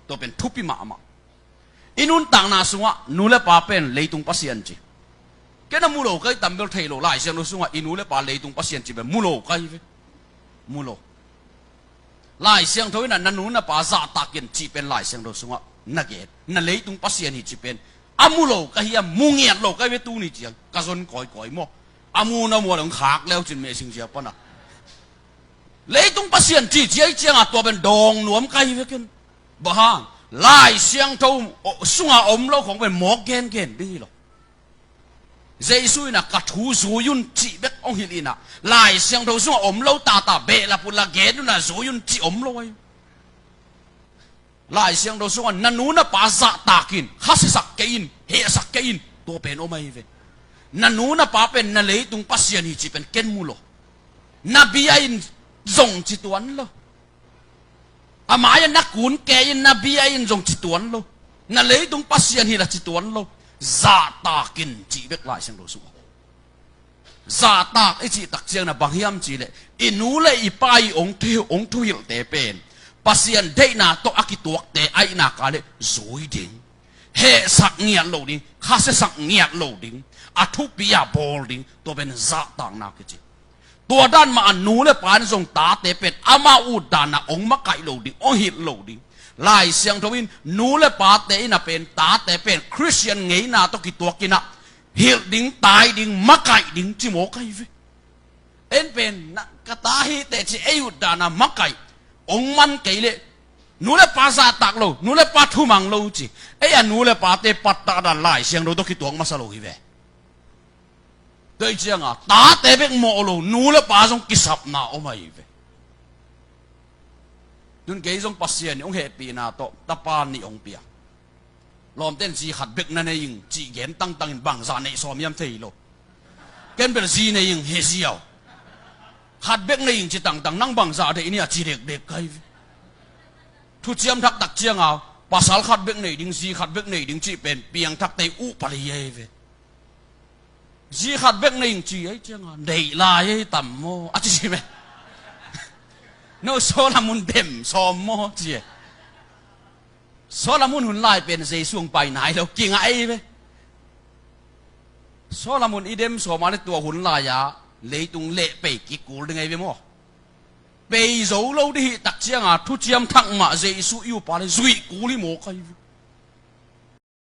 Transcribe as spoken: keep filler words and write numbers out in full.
Tua pen thupi mahmah. I nuntakna sungah nu le pa pen leitung pasian ci. Ken a mu lo ka hi, tambel thei lo, Lai Siangtho sungah i nu le pa leitung pasian ci pen mu lo ka hi ve. Mu lo. Lai Siangtho in ah na nu na pa zahtak in cih pen Lai Siangtho sungah na gen. Na leitung pasian hi cih pen a mu lo ka hi a, mu ngiat lo ka hi ve tuni ciang. Ka zon kawikawi maw. A mu na mu a long khak leu cin meh sing zia pana. Leitung pasian ci ci ahi ciangah tua pen dawng nuam ka hi ve ken. Bang hang, Lai Siangtho sungah om lo khong pen mawk gengen ding hi lo. Jesu in ah ka thu zui un cih bek hong hilh in ah, Lai Siangtho sungah om lo tata behlap uh la gen un ah zui un cih om lo ahi. Lai Siangtho sungah na nu na pa zahtak in, khasiasak kei in, hehsak kei in, tua pen om ahi ve. Na nu na pa pen na leitung pasian hi cih pen ken mu lo. Na bia in zong ci tuan lo. A mai-ah na kun kei in na bia in zong ci tuan lo. Na leitung pasian hi la ci tuan lo. Zahtak in cih bek Lai Siangtho sungah. Zahtak i cih tak ciang na bang hiam cih leh, i nu le i pa i ong thu, ong thuhilhte pen Pasian deihna tawh a kituakte ahihna ka leh zui ding, hehsak ngiat lo ding, khasiasak ngiat lo ding, a thupi a bawl ding, tua pen zahtakna kici. Tua dan mah a nu le pa in zong tate pen amau ut dan a ong makaih lo ding, ong hilh lo ding. Lai Siangtho in nu le pate in a pen tate pen Khristian ngeina tawh kituak in ah hilh ding, tai ding, makaih ding ci mawk ahi ve. En pen na, ka ta hi teh ci ei ut dan a makaih ong man kei leh, nu le pa zahtak lo, nu le pa thumang lo ci. Ei a nu le pate pattah dan Lai Siangtho tawh kituak masa lo hi ve. Tua hi ciangah tate bek mawh lo, nu le pa zong kisapna om ahi ve. Tun kei zong Pasian in hong hehpihna tawh tapa nih hong pia. Lawmten zi khat bek na nei ing cih gen tangtang in bangzah neih sawm hiam thei lo. Ken bel zi nei ing, he ziau. Khat bek nei ing ci tangtang, nang bangzah deih ni a ci dekdek ka hi ve. Thuciam Thak tak ciangah pasal khat bek nei ding, zi khat bek nei ding cih pen piangthakte uh pali ahi ve. Zi khat bek nei ing ci ahi ciangah, neih lai ahi tam maw a ci ci me. No Solomon dem sawm maw ci e. Solomon hun lai pen Jesu hong pai nai lo, kingah ei ve. Solomon i dem sawm a le tua hun lai-a leitung leh pei kikul ding ei ve maw. Pei zo lo ding hi tak ciangah Thuciam Thak mah Jesu i upa le zuih kul hi maw ka hi ve.